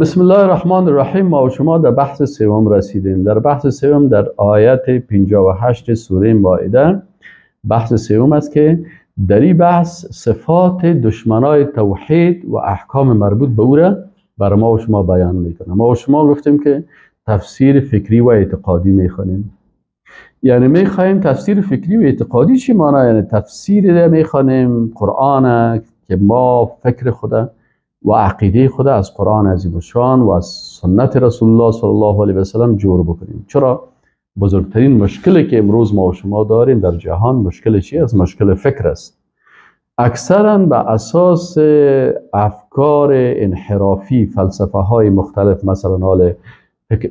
بسم الله الرحمن الرحیم. ما و شما در بحث سوم رسیدیم. در بحث سوم در آیت 58 سوره مائده بحث سوم است که در این بحث صفات دشمنای توحید و احکام مربوط به او را بر ما و شما بیان میکنه. ما و شما گفتیم که تفسیر فکری و اعتقادی میخوانیم، یعنی میخواهیم تفسیر فکری و اعتقادی چی معنی؟ یعنی تفسیر میخوانیم قرآن که ما فکر خود و عقیده خود از قرآن عظیم الشان و از سنت رسول الله صلی الله علیه و سلم جور بکنیم. چرا؟ بزرگترین مشکلی که امروز ما و شما داریم در جهان مشکل چی است؟ مشکل فکر است. اکثرا به اساس افکار انحرافی، فلسفه های مختلف، مثلا حال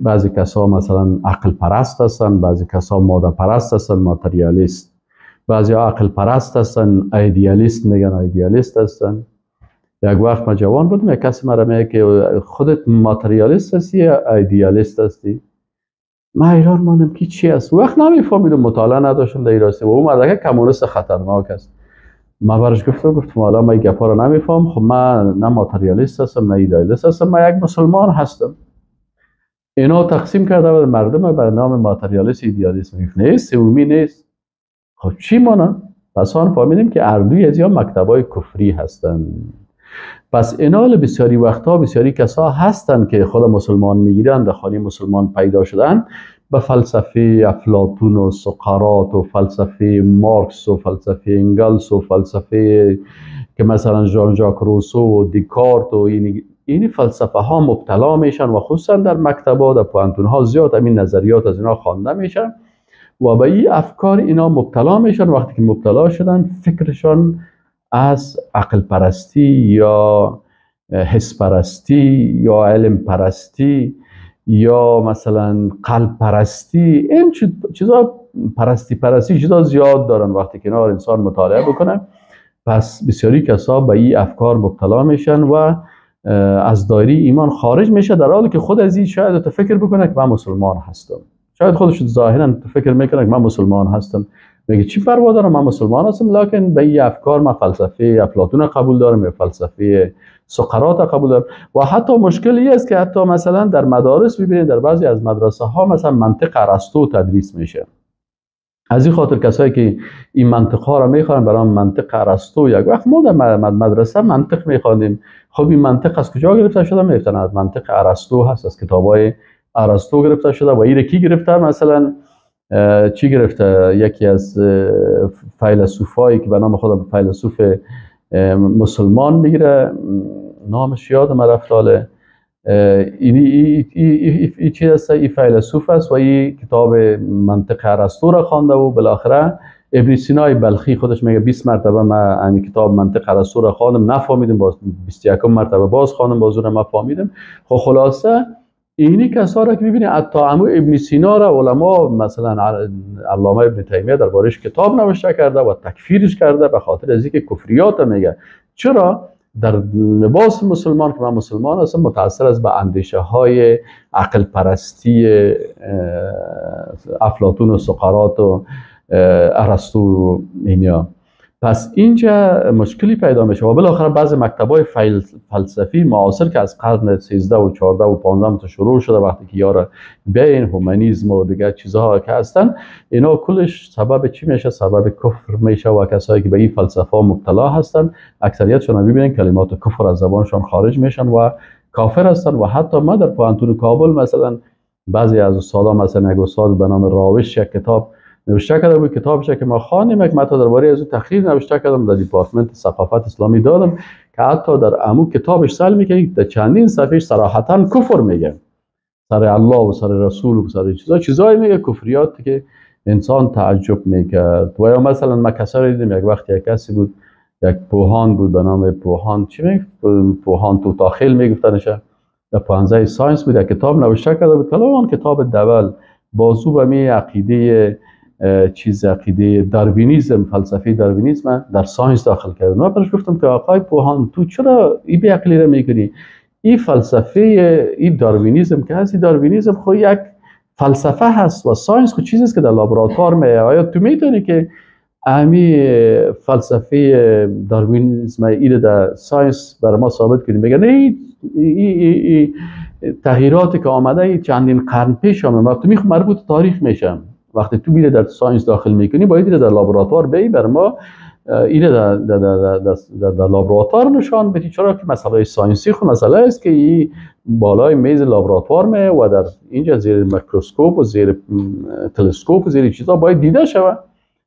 بعضی کسا مثلا عقل پرست هستند، بعضی کسا ماده پرست هستند، ماتریالیست، بعضی عقل پرست هستند، ایدیالیست میگن، ایدیالیست هستند. یک وقت ما جوان بودم، یک کسی مرا میگه که خودت ماتریالیست هستی یا ایدیالیست هستی؟ من حیران ماندم که چی است. وقت نمیفهمیدم، مطالعه نداشتم در راسته و اون مردک کمونیست خطرناک است. من برش گفتم حالا من این گپا رو نمیفهم، خب من نه ماتریالیست هستم نه ایدیالیست هستم، من یک مسلمان هستم. اینا تقسیم کرده بود مردم به نام ماتریالیست ایدیالیست. میگفت نیست، سومی نیست. خب چی مانا؟ پس آن فهمیدیم که اردوی از یا مکتبای کفری هستند. پس اینال بسیاری وقتها بسیاری کسا هستند که خود مسلمان میگیرند، در خانه مسلمان پیدا شدن، به فلسفه افلاطون و سقراط و فلسفه مارکس و فلسفه انگلس و فلسفه که مثلا ژان ژاک روسو و دیکارت و این فلسفه ها مبتلا میشن و خصوصا در مکتب‌ها، در پوهنتون ها زیاد همین نظریات از اینا خوانده میشن و به این افکار اینا مبتلا میشن. وقتی که مبتلا شدن فکرشان از عقل پرستی یا حس پرستی یا علم پرستی یا مثلا قلب پرستی، این چیزا، پرستی چیزا زیاد دارن. وقتی که اینا انسان مطالعه بکنه، پس بسیاری کسا به این افکار مبتلا میشن و از دایره ایمان خارج میشه، در حالی که خود از این شاید فکر بکنه که من مسلمان هستم. شاید خودش ظاهرا فکر میکنه که من مسلمان هستم، میگه چی پروا دارم، من مسلمان هستم، لکن به این افکار من فلسفه افلاطون قبول دارم یا فلسفه سقراط قبول دارم. و حتی مشکل این است که حتی مثلا در مدارس میبینید، در بعضی از مدرسه ها مثلا منطق ارسطو تدریس میشه. از این خاطر کسایی که این منطق ها را میخوانند برای منطق ارسطو، یک وقت ما در مدرسه منطق میخواندیم، خب این منطق از کجا گرفته شده؟ میگفتن از منطق ارسطو هست، از کتابای ارسطو گرفته شده. و این کی گرفته؟ مثلا چی گرفته؟ یکی از فیلسوفایی که به نام خود فیلسوف مسلمان میگیره، نامش یادم رفت حالا، این چیز است، این فیلسوف است و این کتاب منطق ارسطو را خوانده و بالاخره ابن سینای بلخی خودش میگه 20 مرتبه من همین کتاب منطق ارسطو را خواندم نفهمیدم، باز 21 مرتبه باز خواندم، باز اون ما فهمیدم. خب خلاصه اینی کسا را که میبینی حتی عمو ابن سینا را علما مثلا علامه ابن تیمیه دربارش کتاب نوشته کرده و تکفیرش کرده به خاطر از اینکه کفریات میگه. چرا؟ در لباس مسلمان که من مسلمان هستم متاثر از به اندیشه های عقل پرستی افلاطون و سقراط و ارسطو و اینیا. پس اینجا مشکلی پیدا میشه و بالاخره بعضی مکتبای فلسفی معاصر که از قرن 13 و 14 و 15 شروع شده، وقتی که یارا بین هومانیسم و دیگه چیزها که هستن، اینا کلش سبب چی میشه؟ سبب کفر میشه. و کسایی که به این فلسفه مبتلا هستن اکثریتشون میبینن کلمات کفر از زبانشون خارج میشن و کافر هستن. و حتی ما در پوهنتون کابل مثلا بعضی از استادا، مثلا یک استاد به نام راوش یک کتاب نوشته کرده بود، کتابش که ما خواندیم، یک متن درباره از او تحقیق نوشته کردم در دیپارتمنت ثقافت اسلامی دادم که حتی در امو کتابش سال میگه در چندین صفحه صراحتا کفر میگه، سر الله و سر رسول و سر چیزایی میگه، کفریات که انسان تعجب میکرد. و یا مثلا ما کسایی دیدیم، یک وقت یک کسی بود، یک پوهان بود به نام پوهان چی میگفت، پوهان توتاخیل میگفتنش، در پوهنځی science بود، یک کتاب نوشته کرده بود، کلام کتاب دول بازو به می عقیده چیز، عقیده داروینیزم، فلسفه داروینیزم در science داخل کرد. من برش گفتم که آقای پوهان تو چرا این بی‌عقلی را میکنی؟ این فلسفه این داروینیزم که هست، این داروینیزم خو یک فلسفه هست و science خو چیزی است که در لابراتوار می. آیا تو میدونی که امی فلسفه داروینیسم ایره در science بر ما ثابت کنیم؟ بگن ای ای ای تغییراتی که آمده چندین قرن پیش آمده، وقتی می مربوط تاریخ میشه. وقتی تو میره در science داخل میکنی، باید در لابراتوار بی بر ما اینه در لابراتوار نشان بدی. چرا که مسئله science ی خو مسئله است که این بالای میز لابراتوار می و در اینجا زیر میکروسکوپ و زیر تلسکوپ و زیر چیزا باید دیده شود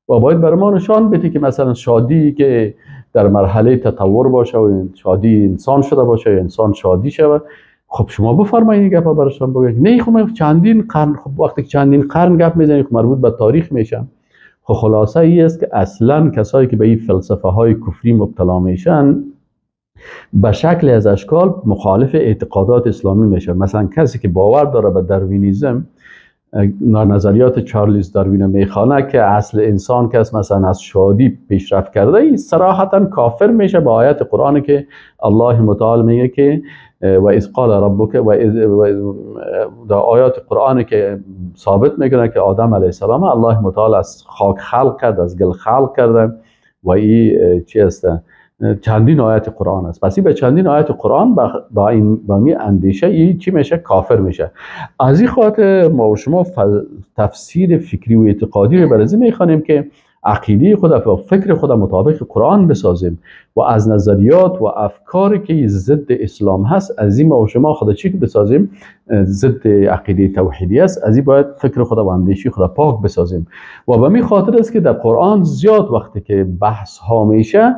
و باید بر ما نشان بدی که مثلا شادی که در مرحله تطور باشه و شادی انسان شده باشه، انسان شادی شود. خب شما بفرمایید گپ براشون بگید. نه خب چندین قرن، خب وقتی چندین قرن گپ میزنی خب مربوط به تاریخ میشه. خب خلاصه ای است که اصلا کسایی که به این فلسفه های کفری مبتلا میشن به شکل از اشکال مخالف اعتقادات اسلامی میشن. مثلا کسی که باور داره به داروینیزم، نظریات چارلز داروین میخوانه که اصل انسان که مثلا از شادی پیشرفت کرده، این صراحتا کافر میشه با آیت قرآن که الله متعال میگه که و اذ قال ربک و در آیات قرآن که ثابت میکنه که آدم علیه السلام الله متعال از خاک خلق کرد، از گل خلق کرده و این چی است؟ چندین آیت قرآن است. پس این به چندین آیت قرآن با این با می اندیشه این چی میشه؟ کافر میشه. از این خاطر ما و شما تفسیر فکری و اعتقادی رو برای میخوانیم که عقیده خود و فکر خود مطابق قرآن بسازیم و از نظریات و افکاری که ضد اسلام هست از این ما و شما خود چی بسازیم؟ ضد عقیده توحیدی است، از این باید فکر خود و اندیشه خود پاک بسازیم. و به می خاطر است که در قرآن زیاد وقتی که بحث ها میشه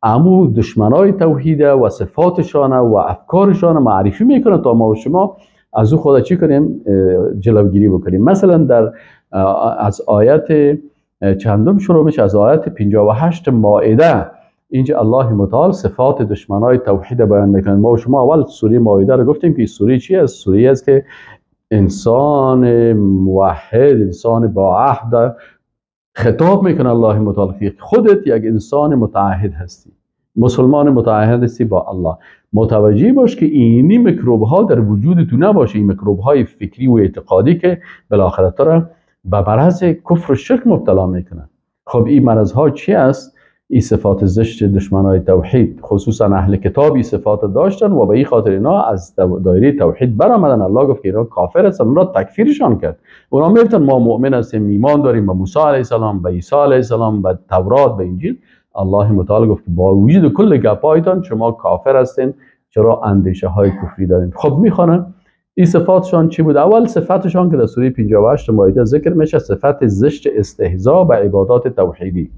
امو دشمنای توحید و صفاتشان و افکارشان معرفی میکنه تا ما و شما از او خود چی کنیم؟ جلوگیری بکنیم. مثلا در از آیت چندم شروع میشه؟ از آیت 58 مائده. اینجا الله متعال صفات دشمنای توحید بیان میکنه. ما و شما اول سوره مائده رو گفتیم که سوره چی است؟ سوره است که انسان موحد، انسان با عهد خطاب میکنه الله متعال که خودت یک انسان متعهد هستی، مسلمان متعهد هستی با الله. متوجه باش که اینی میکروب ها در وجود تو نباشه، این میکروب های فکری و اعتقادی که بالاخره تو را به مرض کفر و شرک مبتلا میکنن. خب این مرض ها چی است؟ این صفات زشت دشمنای توحید، خصوصا اهل کتاب این صفات داشتن و به این خاطر اینا از دایره توحید برآمدن. الله گفت که اینا کافر هستن، اونا تکفیرشان کرد. اونا میگفتن ما مؤمن هستیم، ایمان داریم به موسی علیه السلام، به عیسی علیه السلام، به تورات، به انجیل. الله متعال گفت که با وجود کل گپایتان شما کافر هستین، چرا اندیشه های کفری دارین. خب میخوانم این صفاتشان چی بود؟ اول صفتشان که در سوره 58 مائده ذکر میشه، صفت زشت استهزا به عبادات توحیدی.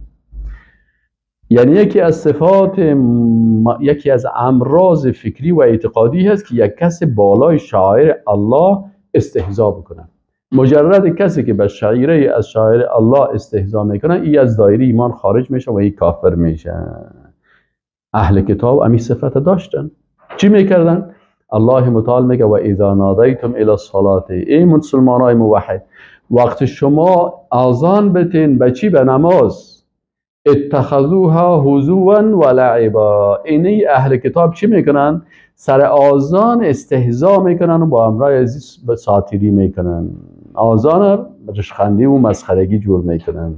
یعنی یکی از صفات، یکی از امراض فکری و اعتقادی هست که یک کس بالای شعائر الله استهزا بکنه. مجرد کسی که به شعیره از شعائر الله استهزا میکنه، ای از دایره ایمان خارج میشه و ای کافر میشه. اهل کتاب امی صفت داشتن. چی میکردن؟ الله متعال میگه و اذا نادیتم الی الصلاه، ای مسلمانای موحد، وقت شما اذان بتین به چی؟ به نماز. اتخذوها هزوا و لعبا. اینی اهل کتاب چی میکنن؟ سر آذان استهزا میکنن و با امرای عزیز ساتیری میکنن. آذان رشخندی و مسخرگی جور میکنن.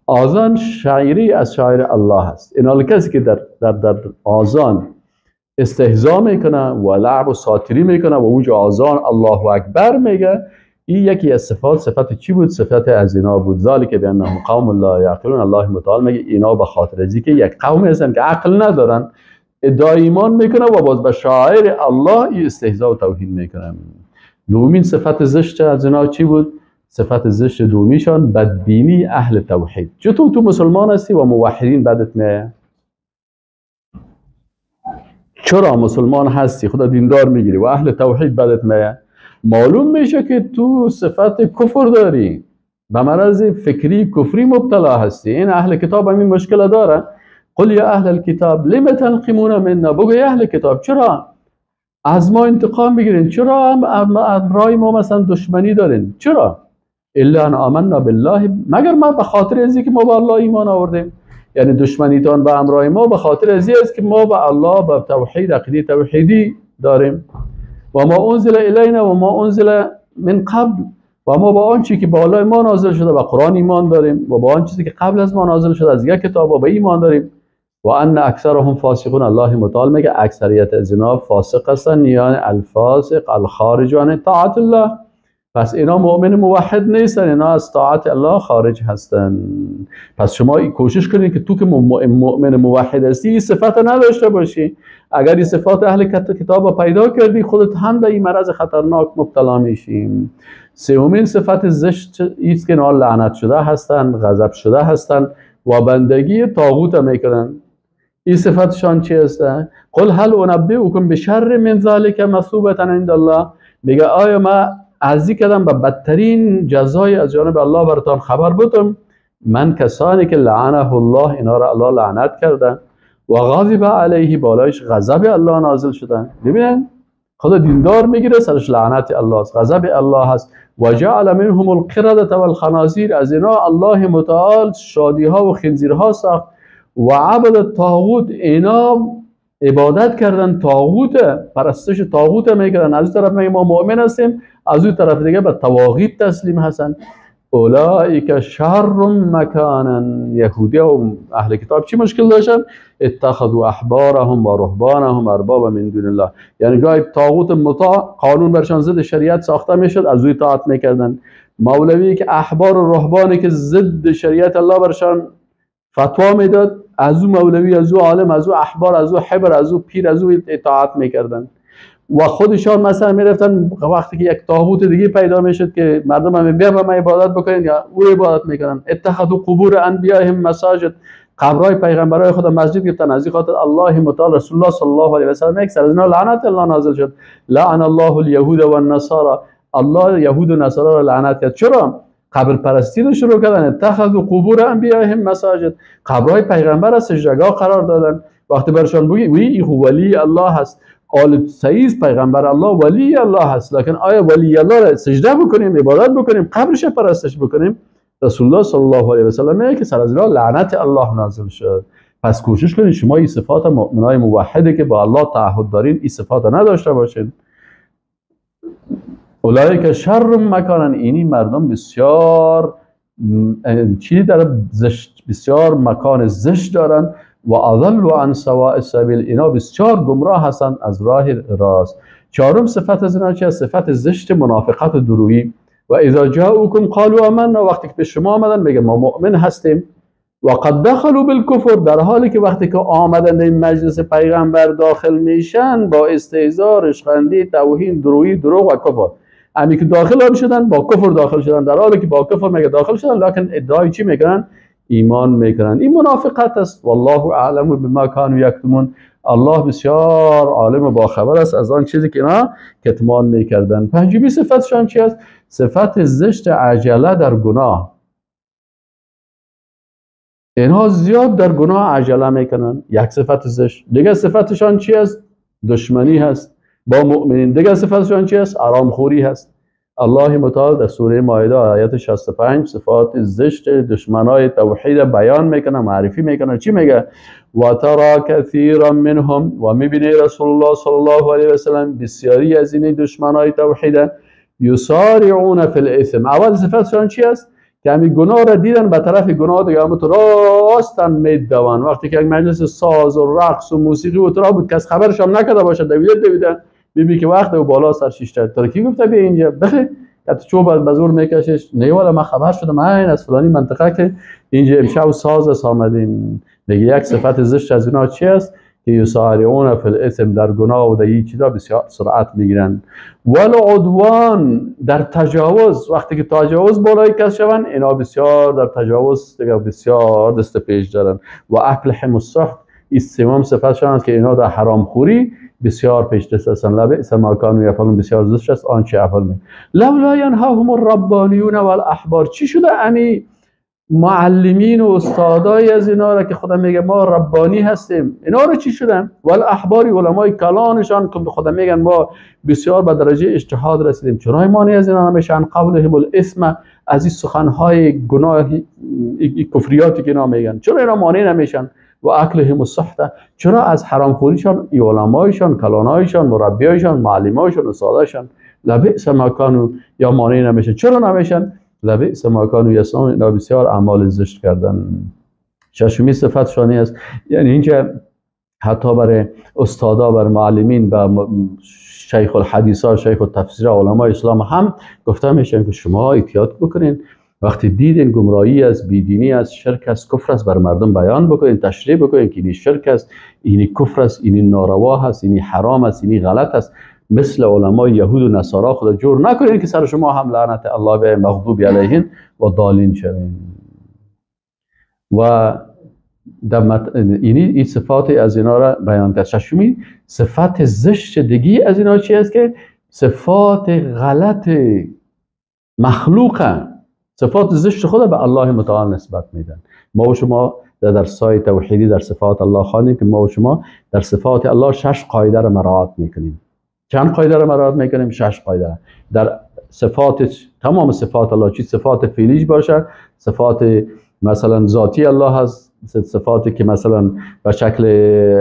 آذان شاعری از شاعر الله هست. این حال کسی که در آذان استهزا میکنه و لعب و ساتیری میکنه و اونجا آذان الله اکبر میگه، این یکی از صفات، صفت چی بود؟ صفت از اینا بود. ذالک بانهم قوم لا یعقلون. الله متعال میگه اینا به خاطر از اینکه یک قوم هستن که عقل ندارن، ادعای ایمان میکنه و باز به شاعر الله استهزا و توهین میکنه. دومین صفت زشت از اینا چی بود؟ صفت زشت دومیشان بدبینی اهل توحید. چطور تو مسلمان هستی و موحدین بدت میاد؟ چرا مسلمان هستی خدا دیندار میگیری و اهل توحید بدت میاد؟ معلوم میشه که تو صفت کفر داری، به مرض فکری کفری مبتلا هستی. این اهل کتاب همین مشکل داره. قل یا اهل الکتاب لم تنقمون منا، بگو یا اهل کتاب چرا از ما انتقام میگیرین؟ چرا رای ما مثلا دشمنی دارین؟ چرا؟ الا ان آمنا بالله، مگر ما به خاطر از اینکه ما به الله ایمان آوردیم. یعنی دشمنیتان به امرای ما به خاطر از این است که ما به الله، به توحید، عقیده توحیدی داریم. و ما انزل الینا و ما انزل من قبل، و ما با آن چیزی که بالای ما نازل شده به قرآن ایمان داریم و با آن چیزی که قبل از ما نازل شده از یک کتاب و به ایمان داریم. و ان اکثرهم فاسقون. الله متعال میگه اکثریت از اینا فاسق هستن، یعنی الفاسق الخارج عن طاعت الله. پس اینا مؤمن موحد نیستن، اینا از طاعت الله خارج هستن. پس شما کوشش کنید که تو که مؤمن موحد هستی این صفت نداشته باشی. اگر این صفات اهل کتاب پیدا کردی، خودت هم به این مرض خطرناک مبتلا میشیم. سومین صفت زشت ایست که اینا لعنت شده هستن، غضب شده هستن و بندگی طاغوت میکنن. این صفتشان چی هست؟ قل هل انبئکم بشر من ذلک مثوبة عند الله. میگه آیا ما عرضی کردم به بدترین جزای از جانب الله براتان خبر بدم؟ من کسانی که لعنه الله، اینا را الله لعنت کرده، و غضب علیه، بالایش غضب الله نازل شده. ببینن خدا دیندار میگیره، سرش لعنت الله است، غضب الله هست. و جعل منهم القردة والخنازیر، از اینا الله متعال شادی ها و خنزیرها ساخت. و عبد الطاغوت، اینا عبادت کردن طاغوت، پرستش طاغوت میکردن. از اون طرف میگه ما مؤمن هستیم، از اون طرف دیگه به طواغیت تسلیم هستن. اولئک شر مکانا. یهودی و اهل کتاب چی مشکل داشتن؟ اتخذوا احبارهم و رهبانهم اربابا من دون الله. یعنی گاهی طاغوت مطاع، قانون برشان ضد شریعت ساخته میشد، از اوی طاعت میکردن. مولوی که احبار و رهبانی که ضد شریعت الله برشان فتوا میداد، از او مولوی، از او عالم، از او احبار، از او حبر، از او پیر، از او اطاعت میکردن. و خودشان مثلا میرفتن وقتی که یک طاغوت دیگه پیدا میشد که مردم هم بیا به ما عبادت بکنین، یا او عبادت میکردن. اتخذوا قبور انبیائهم مساجد، قبرهای پیغمبرای خود مسجد گرفتن. از این خاطر الله متعال رسول الله صلی الله علیه و سلم یک سر از اینا لعنت الله نازل شد. لعن الله اليهود والنصارى، الله یهود و نصارا را لعنت کرد. چرا؟ قبر پرستی رو شروع کردن. اتخذوا قبور انبیائهم مساجد، قبرهای پیغمبر را سجدگاه قرار دادن. وقتی برشان بگی وی ولی الله هست، آل سعید پیغمبر الله ولی الله هست، لکن آیا ولی الله را سجده بکنیم، عبادت بکنیم، قبرش پرستش بکنیم؟ رسول الله صلی الله علیه و سلم میگه که سر از لعنت الله نازل شد. پس کوشش کنید شما این صفات مؤمنای موحده که با الله تعهد دارین این صفات نداشته باشین. اولئک شر مکانن، اینی مردم بسیار چی داره؟ زشت، بسیار مکان زشت دارن. و اضل عن سواء السبیل، اینا بسیار گمراه هستند از راه راست. چهارم صفت از اینا چیه؟ صفت زشت منافقت و درویی. و اذا جاءوکم قالوا آمنا، وقتی که به شما آمدن میگه ما مؤمن هستیم. و قد دخلوا بالکفر، در حالی که وقتی که آمدن در این مجلس پیغمبر داخل میشن با استهزا، رشخندی، توهین، درویی، دروغ و کفر. امی که داخل هم شدن با کفر داخل شدن، در حالی که با کفر میگه داخل شدن، لکن ادعای چی میکنن؟ ایمان میکنن. این منافقت است. والله اعلم بما كانوا یکتمون، الله بسیار عالم و باخبر است از آن چیزی که اینا کتمان میکردن. پنجمی صفتشان چی است؟ صفت زشت عجله در گناه. اینها زیاد در گناه عجله میکنن، یک صفت زشت. دیگه صفتشان چی است؟ دشمنی هست با مؤمنین. دیگه صفتشان چی است؟ حرامخوری هست. الله متعال در سوره مائده آیت 65 صفات زشت دشمنای توحید بیان میکنه، معرفی میکنه. چی میگه؟ و ترى کثیرا منهم، و میبینی رسول الله صلی الله علیه و سلم بسیاری از این دشمنای توحید یسارعون فی الاثم. اول صفتشان چی است؟ که همین گناه را دیدن به طرف گناه دیگه هم راستن میدوان. وقتی که یک مجلس ساز و رقص و موسیقی و ترا بود کس خبرش هم نکرده باشه، دویده دویده بیبی که وقت و بالا سر شیشته ترکی گفته بیا اینجا بخی که چوب به زور میکشش، نه والا من خبر شدم این از فلانی منطقه که اینجا امشب ساز است آمدیم. میگه یک صفت زشت از اینا چی است؟ که یسارعون فی الاثم، در گناه و در این چیزا بسیار سرعت میگیرن. والعدوان، در تجاوز، وقتی که تجاوز بالای کس شون اینا بسیار در تجاوز دیگه بسیار دست پیش دارن. و اکلهم السحت، این سوم صفتشان است که اینا در حرام خوری بسیار پیش دست هستند. لبئس ما کانوا یفعلون، بسیار زشت است آنچه عمل می. لولا ینهاهم الربانیون والاحبار، چی شده امی معلمین و استادای از اینا را که خدا میگه ما ربانی هستیم، اینا رو چی شدن؟ والاحبار، علمای کلانشان که خدا میگن ما بسیار به درجه اجتهاد رسیدیم، چرا مانع از اینا نمیشن؟ قولهم الاثم، از این سخنهای گناه کفریاتی که اینا میگن چرا اینا مانع نمیشن؟ و اکلهم السحت، چرا از حرامخوریشان علمایشان، کلانایشان، مربیایشان، معلمایشان، استادایشان لبئس ما کانوا یا مانع نمیشن؟ چرا نمیشن؟ لبئس ما کانوا یصنعون، اینا بسیار اعمال زشت کردن. ششمی صفت شانی است، یعنی اینجا حتی برای استادا، بر معلمین و شیخ الحدیث ها، شیخ التفسیر، علمای اسلام هم گفته میشه که شما احتیاط بکنین، وقتی دیدین گمراهی است، بیدینی است، شرک است، کفر است، بر مردم بیان بکنین، تشریح بکنین که این شرک است، این کفر است، این ناروا هست، این حرام است، این غلط است. مثل علمای یهود و نصارا خدا جور نکنین که سر شما هم لعنت الله به مغضوب علیهن و ضالین شوین. و اینی صفات از اینا را بیان کرد. ششمی صفت زشت دیگی از اینا چی است؟ که صفات غلط مخلوق، صفات زشت خود به الله متعال نسبت میدن. ما و شما در درسای توحیدی در صفات الله خواندیم که ما و شما در صفات الله 6 قاعده را مراعات میکنیم. چند قاعده را مراعات میکنیم؟ 6 قاعده در صفات، تمام صفات الله، چی صفات فعلیش باشه، صفات مثلا ذاتی الله هست، صفاتی که مثلا به شکل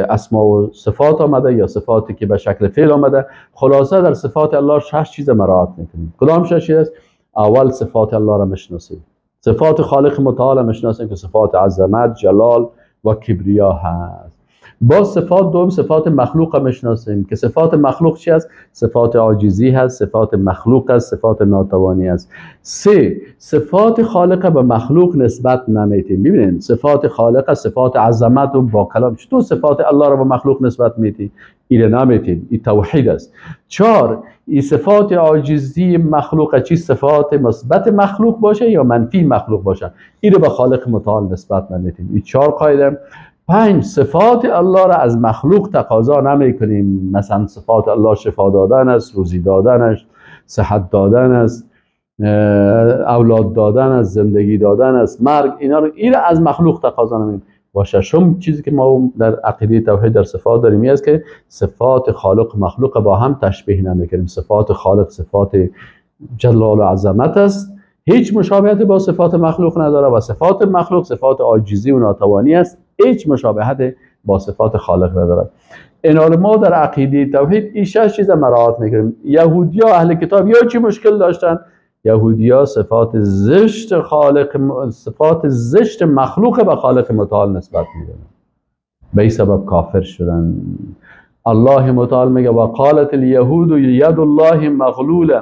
اسما و صفات آمده یا صفاتی که به شکل فعل آمده. خلاصه در صفات الله 6 چیز مراعات میکنیم. کدام 6 چیز است؟ اول صفات الله را میشناسیم، صفات خالق متعال میشناسیم که صفات عظمت، جلال و کبریا هست. با صفات دوم صفات مخلوق میشناسیم که صفات مخلوق چی است؟ صفات عاجزی هست، صفات مخلوق است، صفات ناتوانی است. 3 صفات خالق به مخلوق نسبت نمیتیم. ببینید صفات خالق صفات عظمت و با کلام، چطور صفات الله را به مخلوق نسبت میتی؟ ایره نمیتیم، این توحید است. 4 این صفات عاجزی مخلوق چی صفات مثبت مخلوق باشه یا منفی مخلوق باشه، این به خالق متعال نسبت نمیتیم. این 4 قاعده. 5 صفات الله را از مخلوق تقاضا نمی کنیم. مثلا صفات الله شفا دادن است، روزی دادن است، صحت دادن است، اولاد دادن است، زندگی دادن است، مرگ، اینا رو این از مخلوق تقاضا نمی کنیم. و ششم چیزی که ما در عقیده توحید در صفات داریم این است که صفات خالق مخلوق با هم تشبیه نمی کنیم. صفات خالق صفات جلال و عظمت است، هیچ مشابهت با صفات مخلوق نداره، و صفات مخلوق صفات عاجزی و ناتوانی است، هیچ مشابهت با صفات خالق نداره. این ما در عقیده توحید این 6 چیز مراعات میکنیم. یهودیا اهل کتاب یا چی مشکل داشتن؟ یهودیا صفات زشت خالق، صفات زشت مخلوق به خالق متعال نسبت میدن، به این سبب کافر شدن. الله متعال میگه و قالت الیهود ید الله مغلوله،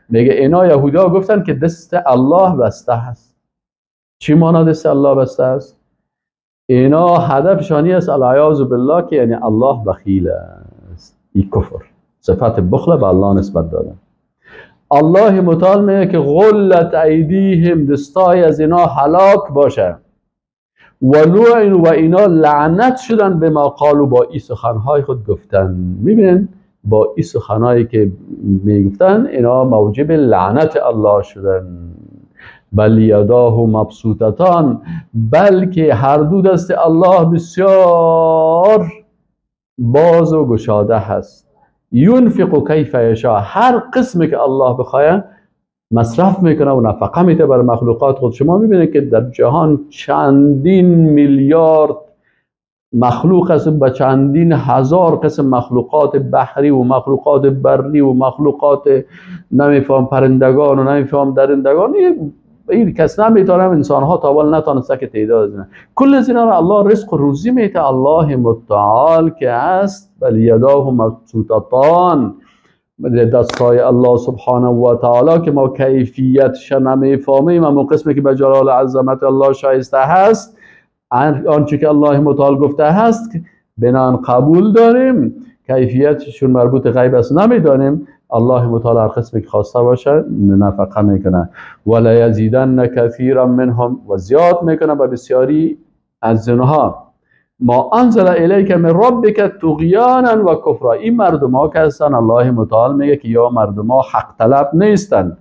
میگه اینا یهودا گفتن که دست الله بسته است. چی معنا دست الله بسته است؟ اینا هدفشانی است العیاذ بالله که یعنی الله بخیل است. این کفر، صفت بخل به الله نسبت دادن. الله متعال میگه که غلت ایدیهم، دستای از اینا هلاک باشه، و لعن، و اینا لعنت شدن به ما قالو، با این سخنهای خود گفتن. میبینن با این سخنهایی که میگفتن اینا موجب لعنت الله شدن. بل یداه مبسوطتان، بلکه هر دو دست الله بسیار باز و گشاده هست. ینفق کیف یشاء، هر قسمی که الله بخواه مصرف میکنه و نفقه میده بر مخلوقات خود. شما میبینید که در جهان چندین میلیارد مخلوق است، با چندین هزار قسم مخلوقات بحری و مخلوقات بری و مخلوقات نمیفهم پرندگان و نمیفهم درندگان. این کس نمیتونه، انسان ها تا اول نتونسته که تعداد از اینا، کل از اینا را الله رزق و روزی میده. الله متعال که است بل یداه مبسوطتان، دستای الله سبحانه و تعالی که ما کیفیتش نمیفهمیم، اما قسمی که به جلال عظمت الله شایسته هست، آنچه که الله متعال گفته هست بنان قبول داریم، کیفیتشون مربوط غیب است نمیدانیم. الله متعال هر قسمی که خواسته باشه نفقه میکنه. ولا یزیدن کثیرا منهم، و زیاد میکنه به بسیاری از اینها. ما انزل الیک من ربک طغیانا و کفرا، این مردم ها که هستن الله متعال میگه که یا مردم ها حق طلب نیستن،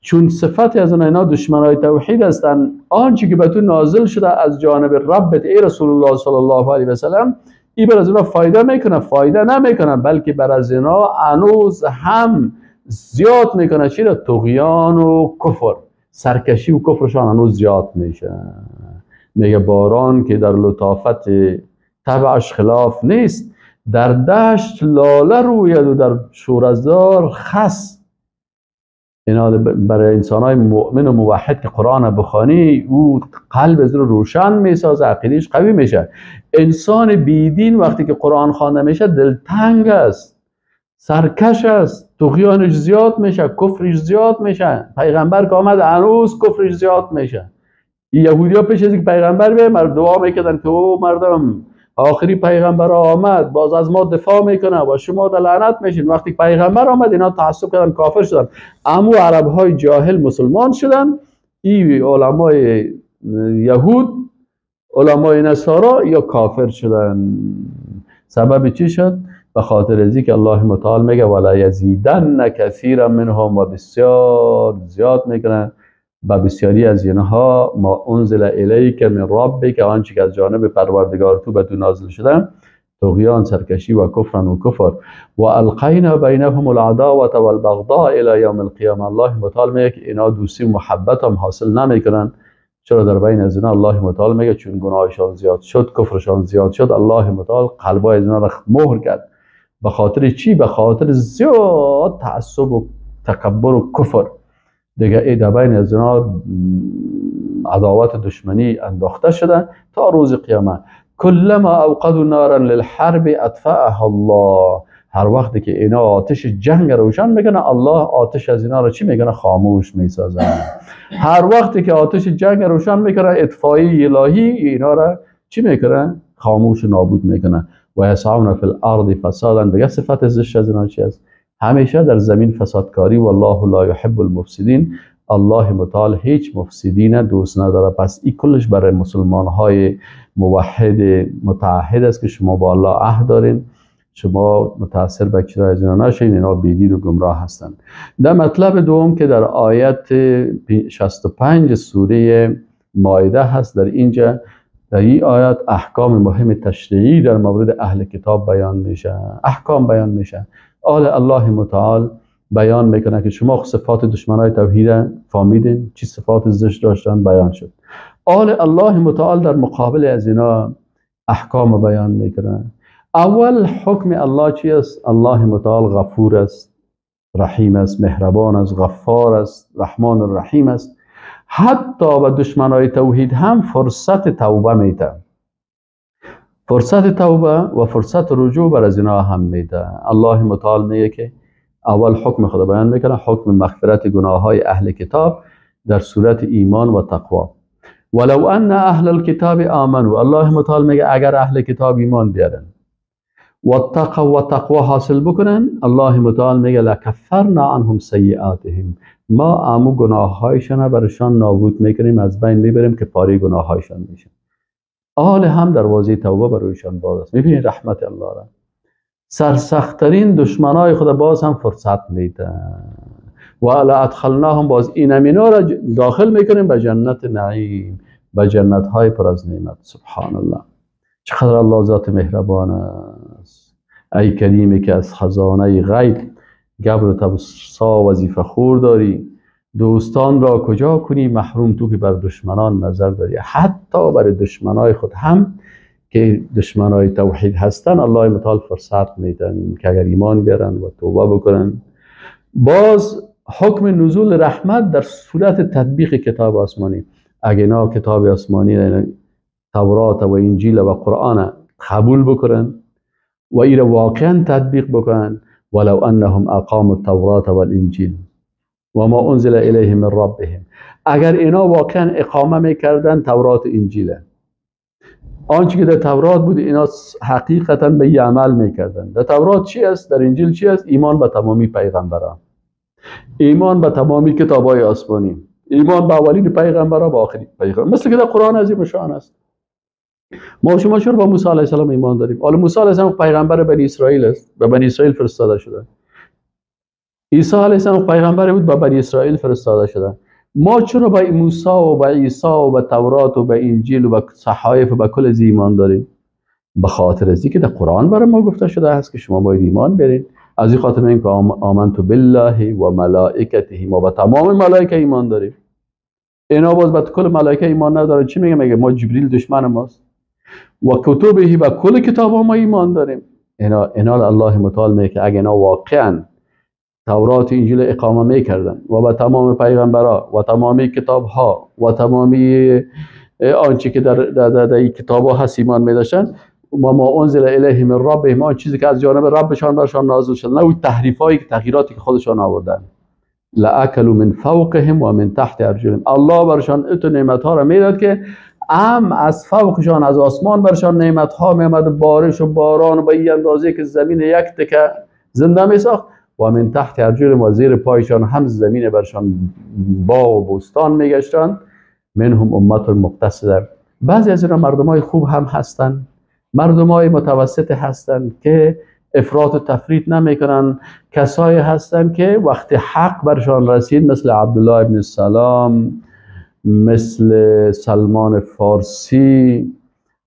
چون صفت از اینا دشمنای توحید هستن. آنچه که به تو نازل شده از جانب ربت ای رسول الله صلی الله علیه و سلم، این بر از اینا فایده میکنه؟ فایده نمیکنه، بلکه بر از اینا هنوز هم زیاد میکنه. چی را؟ طغیان و کفر، سرکشی و کفرشان هنوز زیاد میشه. میگه باران که در لطافت طبعش خلاف نیست، در دشت لاله روید و در شورزار خس. اینا برای انسان‌های مؤمن و موحد که قرآن بخوانی، او قلب از رو روشن میسازه، عقیدهش قوی میشه. انسان بیدین وقتی که قرآن خوانده میشه دلتنگ است، سرکش است، طغیانش زیاد میشه، کفرش زیاد میشه. پیغمبر که آمد هنوز کفرش زیاد میشه. یهودی‌ها پیش از اینکه پیغمبر بیاد مردم دعا میکردن که او مردم آخری پیغمبر آمد باز از ما دفاع میکنه و شما در لعنت میشین. وقتی پیغمبر آمد اینا تعصب کردن، کافر شدن. اما عرب های جاهل مسلمان شدن، ای علمای یهود، علمای نصارا یا کافر شدن. سبب چی شد؟ به خاطر از اینکه الله متعال میگه ولا یزیدن کثیرا منهم، و بسیار زیاد میکنن و بسیاری از اینها ما انزل الیک من ربک، آنچه که از جانب پروردگار تو به تو نازل شده، طغیان، سرکشی و کفرن و کفر. و القینا بینهم العداوة والبغضاء الی یوم القیامه. الله متعال میگه که اینا دوستی و محبت هم حاصل نمیکنن. چرا در بین از اینا الله متعال میگه چون گناهشان زیاد شد، کفرشان زیاد شد، الله متعال قلبای از اینا را مهر کرد. به خاطر چی؟ به خاطر زیاد تعصب و تکبر و کفر. دیگه ای در بین از اینا عداوت دشمنی انداخته شده تا روز قیامت. کلما اوقدوا نارا للحرب اطفأها الله. هر وقتی که اینا آتش جنگ روشن میکنه، الله آتش از اینا رو چی میکنه؟ خاموش میسازه. هر وقتی که آتش جنگ روشن میکنه، اطفایی الهی اینا رو چی میکنه؟ خاموش و نابود میکنه. و یسعون فی الارض فسادا. دیگه صفت زشت از اینا چی است؟ همیشه در زمین فسادکاری. والله لا یحب المفسدین. الله متعال هیچ مفسدین دوست نداره. پس این کلش برای مسلمان های موحد متعهد است که شما با الله عهد دارین، شما متاثر به چیزای از اینا نشین، اینا بیدین و گمراه هستند. در مطلب دوم که در آیت 65 سوره مائده هست، در اینجا در این آیات احکام مهم تشریعی در مورد اهل کتاب بیان میشه. احکام بیان میشه. آل الله متعال بیان میکنه که شما صفات دشمنای توحید فهمیدین، چی صفات زشت داشتن بیان شد. آل الله متعال در مقابل از اینا احکام بیان میکنه. اول حکم الله چی است؟ الله متعال غفور است، رحیم است، مهربان است، غفار است، رحمان الرحیم است. حتی به دشمنای توحید هم فرصت توبه میده، فرصت توبه و فرصت رجوع بر از اینا هم میده. الله متعال میگه که اول حکم خدا بیان میکنه، حکم مغفرت گناه های اهل کتاب در صورت ایمان و تقوا. ولو ان اهل الکتاب آمنوا. الله متعال میگه اگر اهل کتاب ایمان بیارن و تقوا و تقوا حاصل بکنن، الله متعال میگه لکفرنا عنهم سیئاتهم، ما امو گناه هایشان برشان نابود میکنیم، از بین میبریم که پاره گناه هایشان میشن. آل هم دروازه توبه برایشان باز است. میبینید رحمت الله را. سرسختترین دشمنای خدا باز هم فرصت میده. و الا ادخلناهم، باز این امینا را داخل میکنیم به جنت نعیم، به جنت های پر از نعمت. سبحان الله، چقدر الله ذات مهربان است. ای کریمی که از خزانه غیب گبر و تبسا وظیفه خور داری، دوستان را کجا کنی محروم تو که بر دشمنان نظر داری. حتی بر دشمنای خود هم که دشمنای توحید هستن، الله متعال فرصت میدن که اگر ایمان بیارن و توبه بکنن. باز حکم نزول رحمت در صورت تطبیق کتاب آسمانی. اگر اینا کتاب آسمانی تورات و انجیل و قرآن قبول بکنن و ایره واقعا تطبیق بکنن، ولو انهم اقاموا التوراة والانجیل و ما انزل الیهم من ربهم، اگر اینا واقعا اقامه میکردن تورات و انجیل، آنچه که در تورات بود اینا حقیقتا به این عمل میکردن. در تورات چی است؟ در انجیل چی است؟ ایمان به تمامی پیغمبران، ایمان به تمامی کتاب‌های آسمانی، ایمان به اولین پیغمبران، به آخرین پیغمبر، مثل که در قرآن عظیم شان است. ما شما چرا با موسی علیه السلام ایمان داریم؟ حالا موسی علیه السلام پیغمبر بنی اسرائیل است، به بنی اسرائیل فرستاده شده. عیسی علیه السلام پیغمبر بود، به بنی اسرائیل فرستاده شده. ما چرا با موسی و با عیسی و با تورات و با انجیل و با صحایف و با کل از ایمان داریم؟ به خاطر از اینکه در قرآن برای ما گفته شده است که شما باید ایمان برید. از این خاطر میگیم که آمنت بالله و ملائکته، ما با تمام ملائکه ایمان داریم. اینا باز با کل ملائکه ایمان ندارن. چی میگه؟ میگه ما جبریل دشمن ماست. و کتبه، با کل کتاب ما ایمان داریم. اینا الله متعال میگه که اگه اینا واقعا تورات انجیل اقامه میکردن و به تمام پیغمبرا و تمامی کتاب ها و تمامی آنچه که در این کتاب ها هست ایمان میداشتن، و ما انزل الیه من ربهم، آن چیزی که از جانب ربشان برشان نازل شد، نه اون تحریف هایی که تغییراتی که خودشان آوردن. لاکلوا من فوقهم و من تحت ارجلهم، الله برشان اتو نعمت ها را میداد که ام از فوقشان، از آسمان برشان نعمت ها میامد، بارش و باران به این اندازه که زمین یک تکه زنده میساخت، و من تحت ارجلهم، و زیر پایشان هم زمین برشان باغ و بوستان میگشتند. منهم امت مقتصده، بعضی از اینا مردم های خوب هم هستند، مردم های متوسط هستند که افراط و تفریط نمیکنن، کسایی هستند که وقتی حق برشان رسید، مثل عبدالله ابن سلام، مثل سلمان فارسی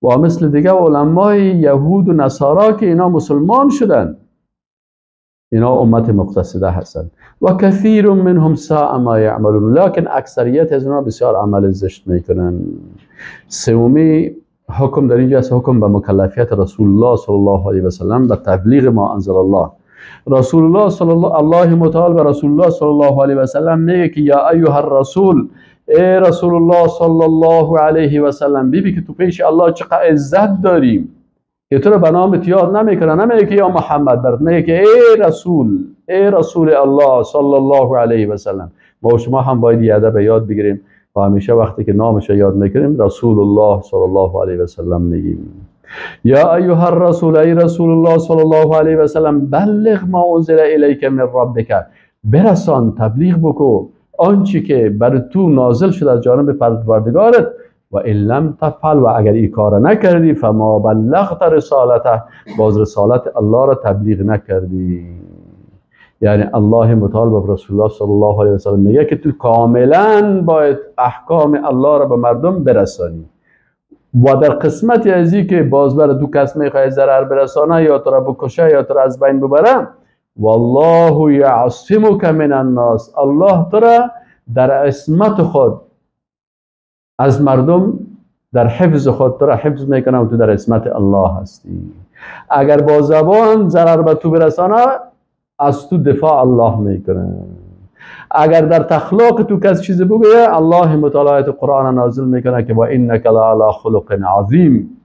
و مثل دیگه علمای یهود و نصارا که اینا مسلمان شدن، اینا امت مقتصده هستند. و کثیر منهم ساء ما یعملون، لکن اکثریت از اینا بسیار عمل زشت میکنن. سومی حکم در اینجا است، حکم به مکلفیت رسول الله صلی الله علیه و سلم به تبلیغ ما انزل الله. رسول الله صلی الله متعال به رسول الله صلی الله علیه و سلم میگه که یا ایها الرسول، ای رسول الله صلی الله علیه و سلم، ببین که تو پیش الله چقدر عزت داریم که تو رو به نام یاد نمیکنه، نمیگه که یا محمد، برات میگه که ای رسول، ای رسول الله صلی الله علیه و سلم. ما و شما هم باید یه ادب یاد بگیریم و همیشه وقتی که نامش یاد میکنیم رسول الله صلی الله علیه و سلم میگیم. یا ایها الرسول، ای رسول الله صلی الله علیه و سلم، بلغ ما انزل الیک من ربک، برسان، تبلیغ بکو آنچه که بر تو نازل شده از جانب پروردگارت. و ان لم تفعل، و اگر این کار نکردی، فما بلغت رسالته، باز رسالت الله را تبلیغ نکردی. یعنی الله متعال به رسول الله صلی الله علیه و سلم میگه که تو کاملا باید احکام الله را به مردم برسانی، و در قسمت ازی که باز بر دو کس میخواد ضرر برسانه، یا تو را بکشه یا تو را از بین ببره، والله یعصمک من الناس، الله تو را در عصمت خود از مردم، در حفظ خود تو را حفظ میکنه و تو در عصمت الله هستی. اگر با زبان ضرر به تو برسانه، از تو دفاع الله میکنه. اگر در تخلاق تو کس چیز بگویه، الله مطالعات قرآن نازل میکنه که و انک لعلی خلق عظیم.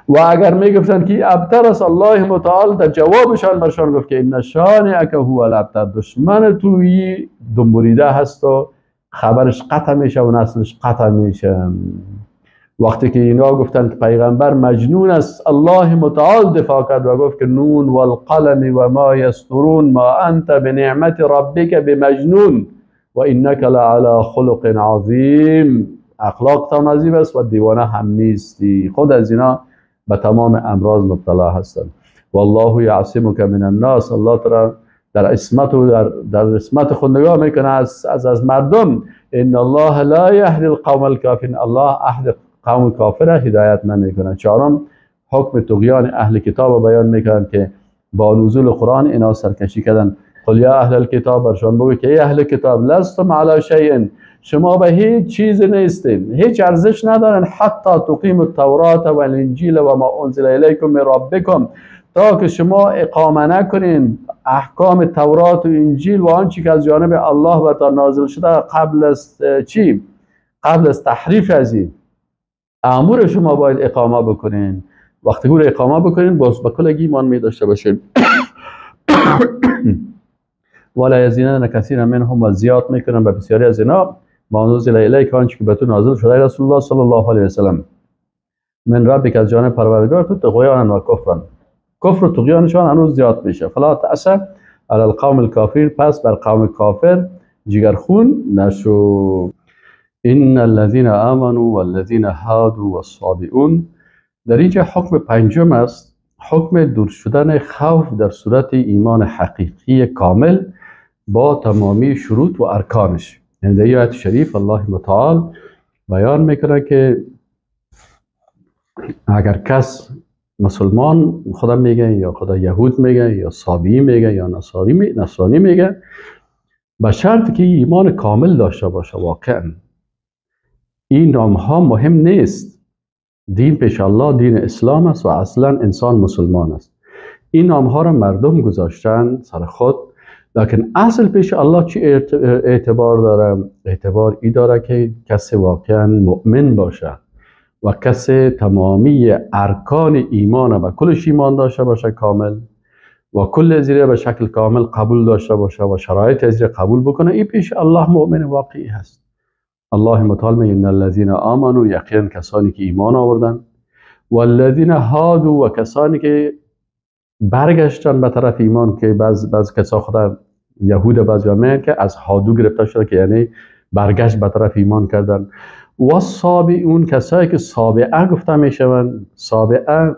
و اگر میگفتن که ابتر است، الله متعال در جوابشان برشان گفت که ان شانئک هو الابتر، دشمن توی دنبوریده هست و خبرش قطع میشه و نسلش قطع میشه. وقتی که اینا گفتن که پیغمبر مجنون است، الله متعال دفاع کرد و گفت که نون والقلم و ما یسطرون ما انت بنعمت ربک بمجنون و انک لعلی خلق عظیم. اخلاق تا عظیم است و دیوانه هم نیستی. خود از اینا به تمام امراض مبتلا هستند. والله یعصمک من الناس، الله تعالی در عصمت و در عصمت خود نگاه میکنه از مردم. ان الله لا یهدی القوم الکافرین، الله اهل قوم کافر هدایت نمیکنه. چهارم، حکم طغیان اهل کتاب بیان میکنن که با نزول قرآن اینا سرکشی کردن. قل یا اهل الکتاب، برشان بگو که ای اهل کتاب، لستم علی شیء، شما به هیچ چیز نیستین، هیچ ارزش ندارن، حتی تقیم التورات و الانجیل و ما انزل الیکم من ربکم، تا که شما اقامه نکنین احکام تورات و انجیل و آنچه که از جانب الله برتان نازل شده قبل از چی؟ قبل از تحریف از این امور شما باید اقامه بکنین. وقتی که اقامه بکنین باز به کلگی ایمان می داشته باشین. ولا یزیدن کثیرا منهم، و زیاد میکنن به بسیاری از اینا ما انزل الیک، آنچه که به تو نازل شده رسول الله صلی الله علیه و سلم، من ربک، از جانب پروردگار تو، طغیانا و کفرا، کفر و طغیانشان هنوز زیاد میشه. فلا تأس علی القوم الکافر، پس بر قوم کافر جگرخون نشو. ان الذين آمنوا والذین هادوا والصابئون، در اینجا حکم پنجم است، حکم دور شدن خوف در صورت ایمان حقیقی کامل با تمامی شروط و ارکانش. یعنی در آیت شریف الله متعال بیان میکنه که اگر کس مسلمان خدا میگه یا خدا یهود میگه یا صابئی میگه یا نصرانی میگه، به شرط که ایمان کامل داشته باشه. واقعا این نام ها مهم نیست، دین پیش الله دین اسلام است و اصلا انسان مسلمان است. این نام ها را مردم گذاشتن سر خود لکن اصل پیش الله چی اعتبار داره؟ اعتبار ای داره که کسی واقعا مؤمن باشه و کسی تمامی ارکان ایمان و کلش ایمان داشته باشه کامل، و کل زیره به شکل کامل قبول داشته باشه و شرایط زیره قبول بکنه، این پیش الله مؤمن واقعی هست. الله متعال میگه ان الذين آمنوا، یقینا کسانی که ایمان آوردن، والذین هادوا، و کسانی که برگشتن به طرف ایمان، که بعض کسا خدا یهود بعضی میگن که از هادو گرفته شده، که یعنی برگشت به طرف ایمان کردن، و صابئون، کسایی که صابئه گفته میشوند، صابئه،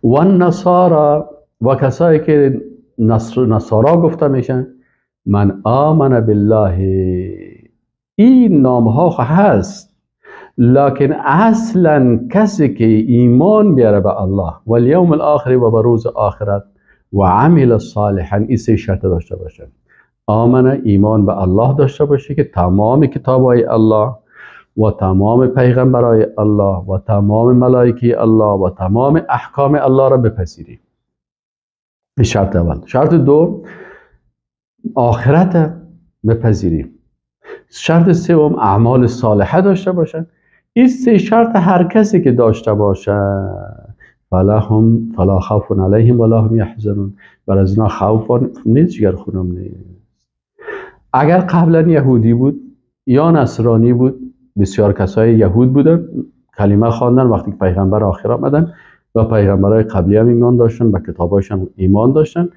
و النصارا، و کسایی که نصارا گفته میشن، من آمن بالله، این نام ها هست، لکن اصلا کسی که ایمان بیاره به الله و الیوم الاخر و به روز آخرت و عمل صالحا، این سه شرط داشته باشه. آمن، ایمان به الله داشته باشه که تمام کتاب‌های الله و تمام پیغمبرای الله و تمام ملائکه الله و تمام احکام الله را بپذیری. این شرط اول. شرط دو، آخرت بپذیری. شرط سوم، اعمال صالحه داشته باشن. این سه شرط هر کسی که داشته باشه، فلهم فلا خوف علیهم ولا هم یحزنون، بر از اینا خوف نیست، جگر خونم نیست. اگر قبلا یهودی بود یا نصرانی بود، بسیار کسای یهود بودن، کلمه خواندن وقتی که پیغمبر آخر آمدن و پیغمبرای قبلی هم ایمان داشتن، به کتابایشان ایمان داشتن،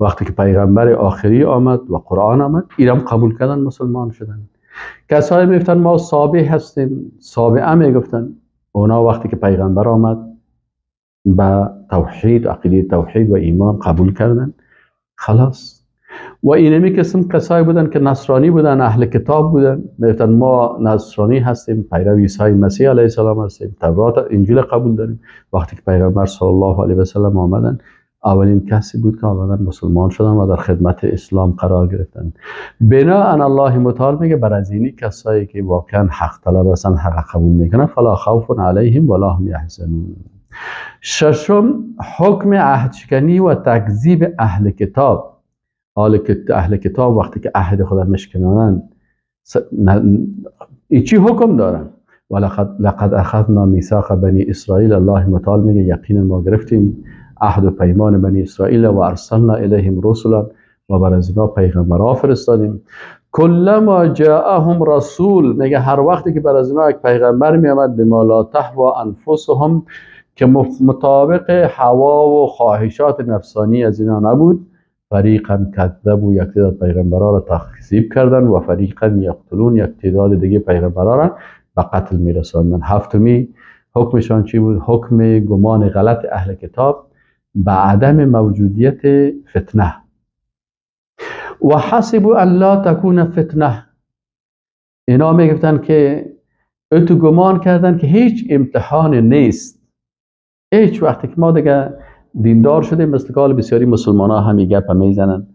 وقتی که پیغمبر آخری آمد و قرآن آمد، ایرم قبول کردن، مسلمان شدن. کسایی میگفتن ما صابئ هستیم، صابئه میگفتن، اونا وقتی که پیغمبر آمد به توحید، عقیده توحید و ایمان قبول کردن، خلاص. و اینمی قسم کسایی بودن که نصرانی بودن، اهل کتاب بودن، میگفتن ما نصرانی هستیم، پیرو عیسی مسیح علیه السلام هستیم، تورات انجیل قبول داریم. وقتی که پیغمبر صلی الله علیه و سلم آمدن، اولین کسی بود که آمدن مسلمان شدن و در خدمت اسلام قرار گرفتن. بناء الله متعال میگه بر از اینی کسایی که واقعا حق طلب هستن، حق قبول میکنن، فلا خوف علیهم ولا هم یحزنون. ششم، حکم عهدشکنی و تکذیب اهل کتاب. اهل کتاب وقتی که عهد خدا مشکنانند، چی حکم دارن؟ ولقد اخذنا میثاق بنی اسرائیل، الله متعال میگه یقینا ما گرفتیم عهد و پیمان بنی اسرائیل و ارسلنا الیهم رسلا، و بر از اینا پیغمبرها فرستادیم. کلما جاءهم رسول، میگه هر وقتی که بر از اینا یک پیغمبر میآمد، بما لا تهوی انفسهم، که مطابق هوا و خواهشات نفسانی از اینا نبود، فریقا کذبوا، یک تعداد پیغمبرها را تکذیب کردن، و فریقا یقتلون، یک تعداد دیگه پیغمبرها را به قتل میرساندن. هفتمی حکمشان چی بود؟ حکم گمان غلط اهل کتاب به عدم موجودیت فتنه. و حسبوا ان لا تکون فتنه، اینا میگفتن که تو گمان کردن که هیچ امتحان نیست. هیچ وقتی که ما دیگه دیندار شدیم، مثل که بسیاری مسلمان ها هم گپ میزنن،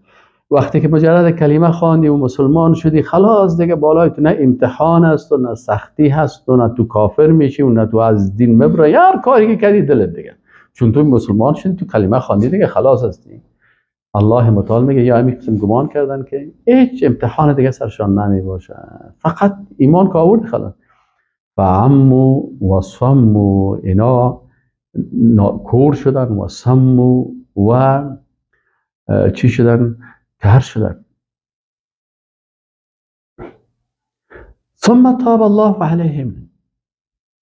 وقتی که مجرد کلمه خواندی و مسلمان شدی، خلاص دیگه بالای تو نه امتحان است و نه سختی هست و نه تو کافر میشی و نه تو از دین مبرای، هر کاری که کردی دلت دیگه، چون تو مسلمان شدی، تو کلمه خواندی دیگه خلاص هستی. الله متعال میگه یا همین قسم گمان کردن که هیچ امتحان دیگه سرشان نمی باشه، فقط ایمان که آورد خلاص. فعموا و صموا، اینا کور شدن و صموا و چی شدن؟ کر شدن. ثم تاب الله علیهم،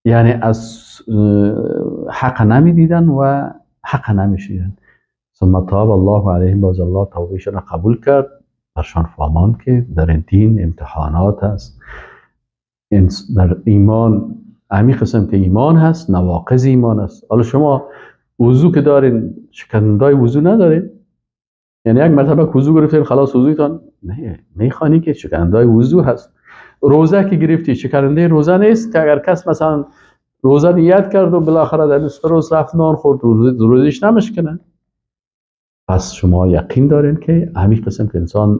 یعنی از حق نمیدیدن و حق نمیشیدن. ثم تاب الله علیهم، باز الله توبهشان قبول کرد، برشان فهماند که در دین امتحانات هست، در ایمان همین قسم که ایمان هست، نواقض ایمان است. حالا شما وضو که دارین، شکندای وضو ندارین، یعنی یک مرتبه وضو گرفتین خلاص وضویتان نه، میخوانی که شکندای وضو هست. روزه که گرفتی شکننده روزه نیست که اگر کس مثلا روزه نیت کرد و بالاخره در نصف روز رفت نان خورد، روزش نمشکنه. پس شما یقین دارین که همین قسم که انسان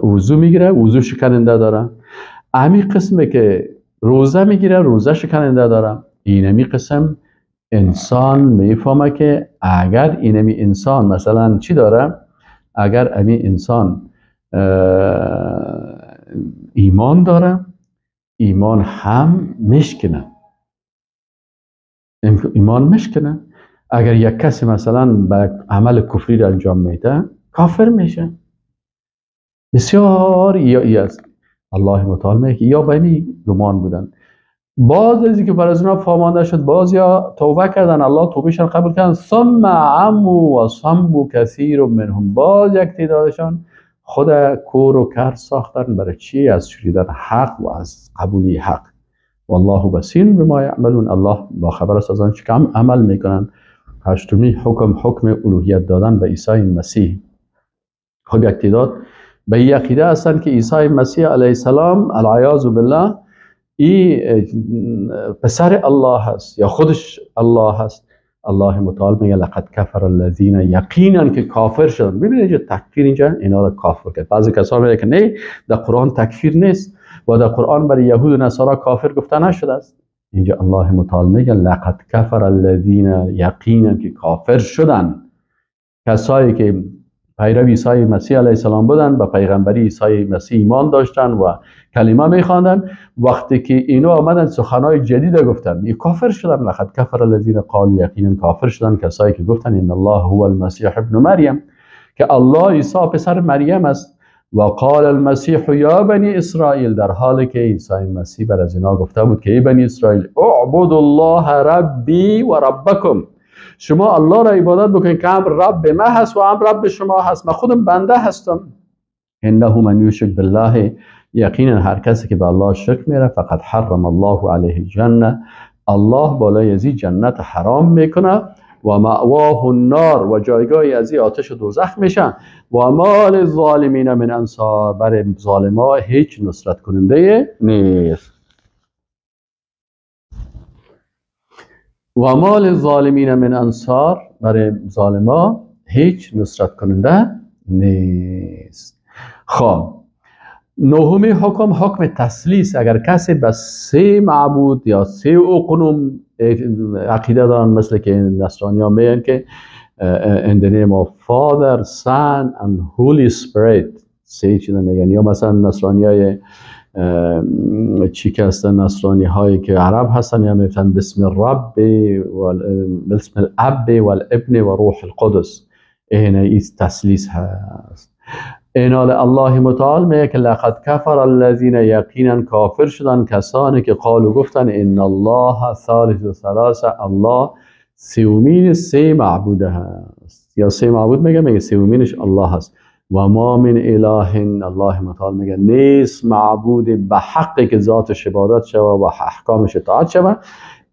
وضو میگیره، وضو شکننده داره، همین قسمه که روزه میگیره، روزه شکننده داره. اینمی قسم انسان میفهمه که اگر اینمی انسان مثلا چی داره، اگر امی انسان ایمان داره، ایمان هم مشکنه، ایمان مشکنه. اگر یک کسی مثلا به عمل کفری را انجام میده کافر میشه. بسیار یا است. الله متعال میگه یا به گمان بودن، باز از اینکه بر از اونا فامانده شد، باز یا توبه کردن، الله توبهشان قبول کردن. ثم عموا و صموا کثیر منهم، باز یک تعدادشان خود کور و کر ساختن. برای چی؟ از شنیدن حق و از قبولی حق. والله بصیر بما یعملون، الله با خبر است از آنچه که عمل میکنن. هشتمی حکم، حکم الوهیت دادن به عیسی مسیح. خب یک تعداد به این عقیده هستند که عیسی مسیح علیه السلام العیاذ بالله ای پسر الله هست یا خودش الله هست. الله متعال میگه لقد کفر الذین، یقینا که کافر شدن. ببینید اینجا تکفیر، اینجا اینا را کافر کرد. بعضی کسا میگه که نه، در قرآن تکفیر نیست و در قرآن برای یهود و نصارا کافر گفته نشده است. اینجا الله متعال میگه لقد کفر الذین، یقینا که کافر شدن کسایی که پیرو عیسی مسیح علیه السلام بودن، به پیغمبری عیسی مسیح ایمان داشتن و کلمه میخواندن. وقتی که اینا آمدن سخنای جدید گفتن، این کافر شدن. لقد کفر الذین قالوا، یقینا کافر شدن کسایی که گفتن ان الله هو المسیح ابن مریم، که الله عیسی پسر مریم است. و قال المسیح یا بنی اسرائیل، در حالی که عیسی مسیح بر از اینا گفته بود که ای بنی اسرائیل اعبدوا الله ربی و ربکم، شما الله را عبادت بکنید که هم رب ما هست و هم رب شما هست، من خودم بنده هستم. انه من یشرک بالله، یقینا هر کسی که به الله شرک میره، فقط حرم الله علیه الجنه، الله بالای ازی جنت حرام میکنه، و مأواه النار، و جایگاه ازی آتش دوزخ میشن، و ما للظالمین من انصار، برای ظالما هیچ نصرت کننده نیست. و ما للظالمین من انصار، برای ظالما هیچ نصرت کننده نیست. خب نهمی حکم، حکم تثلیث. اگر کسی به سه معبود یا سه اقنوم عقیده دارن، مثل که نصرانی ها میگن که in the name of Father, Son and Holy Spirit، سه چیز میگن. یا مثلا نصرانی های چی که هستن، نصرانی هایی که عرب هستن، یا میگن بسم الرب و بسم الاب والابن و روح القدس. اینه این تثلیث هست. اینال الله متعال میگه که لقد کفر الذین، یقینا کافر شدن کسانی که قالوا گفتن ان الله ثالث ثلاثه، الله سومین سه معبوده هست. یا سه معبود میگه، میگه سومینش الله هست. و ما من اله، الله متعال میگه نیست معبود به حقی که ذاتش عبادت شوه و احکامش اطاعت شوه،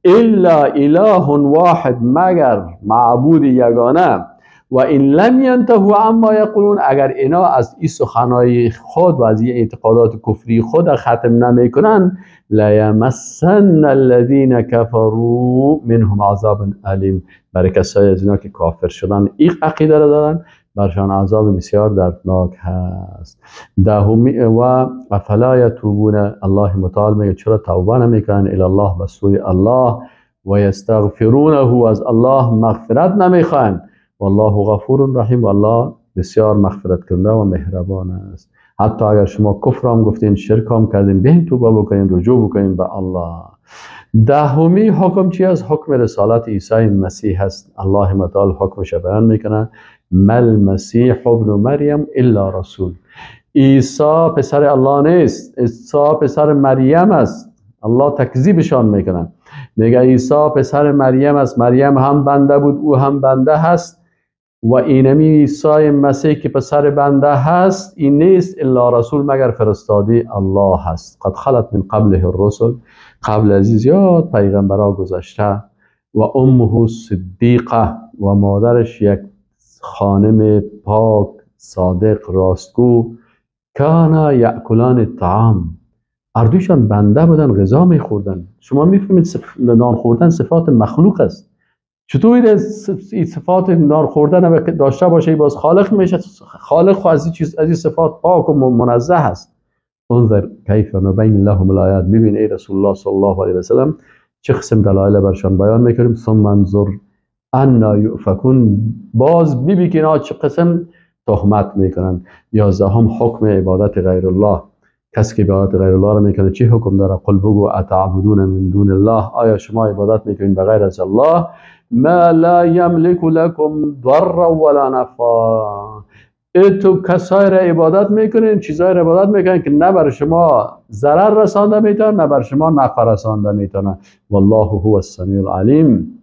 الا اله واحد، مگر معبود یگانه. و این لم ینتهوا عما یقولون، اگر اینا از این سخنای خود و از این اعتقادات کفری خود ختم نمیکنن، لیمسن الذین کفروا منهم عذاب الیم، برای کسایی از اینا که کافر شدن این عقیده را دارن، برشان عذاب بسیار دردناک هست. دهمی و افلا یتوبون، الله متعال میگه چرا توبه نمیکنن الی الله، به سوی الله، و یستغفرونه، از الله مغفرت نمیخواهند، والله غفور رحیم، والله بسیار مغفرت کننده و مهربان است. حتی اگر شما کفر هم گفتین، شرک هم کردین، به توبه بکنین، رجوع بکنین به الله. دهمی حکم چی است؟ حکم رسالت عیسی مسیح است. الله متعال حکمش بیان میکنه، مل مسیح ابن مریم الا رسول، عیسی پسر الله نیست، عیسی پسر مریم است. الله تکذیبشان میکنه، میگه عیسی پسر مریم است، مریم هم بنده بود، او هم بنده هست، و اینمی عیسی مسیح که پسر بنده هست این نیست الا رسول، مگر فرستاده الله هست. قد خلت من قبله الرسل، قبل از این زیاد پیغمبرها گذشته. و امه صدیقه، و مادرش یک خانم پاک صادق راستگو. کان یأکلان الطعام، اردوشان بنده بودن، غذا میخوردن. شما میفهمید نان خوردن صفات مخلوق است. چطور این صفات نان خوردن داشته باشه باز خالق میشه؟ خالق از این چیز، از این صفات پاک و منزه است. انظر کیف نبین لهم الآیات، ببین ای رسول الله صلی الله علیه و سلم چه قسم دلایل برشان بیان میکنیم. ثم انظر انا یؤفکون، باز ببین که اینا چه قسم تهمت میکنن. 11 حکم عبادت غیر الله، کسی که عبادت غیر الله را میکنه چی حکم داره؟ قل بگو اتعبدون من دون الله، آیا شما عبادت میکنین بغیر از الله؟ ما لا یملک لکم ضرا ولا نفعا. تو کسایی را عبادت میکنین، چیزایی را عبادت میکنین که نه بر شما ضرر رسانده میتونه نه بر شما نفع رسانده میتونه. والله هو السمیع العلیم،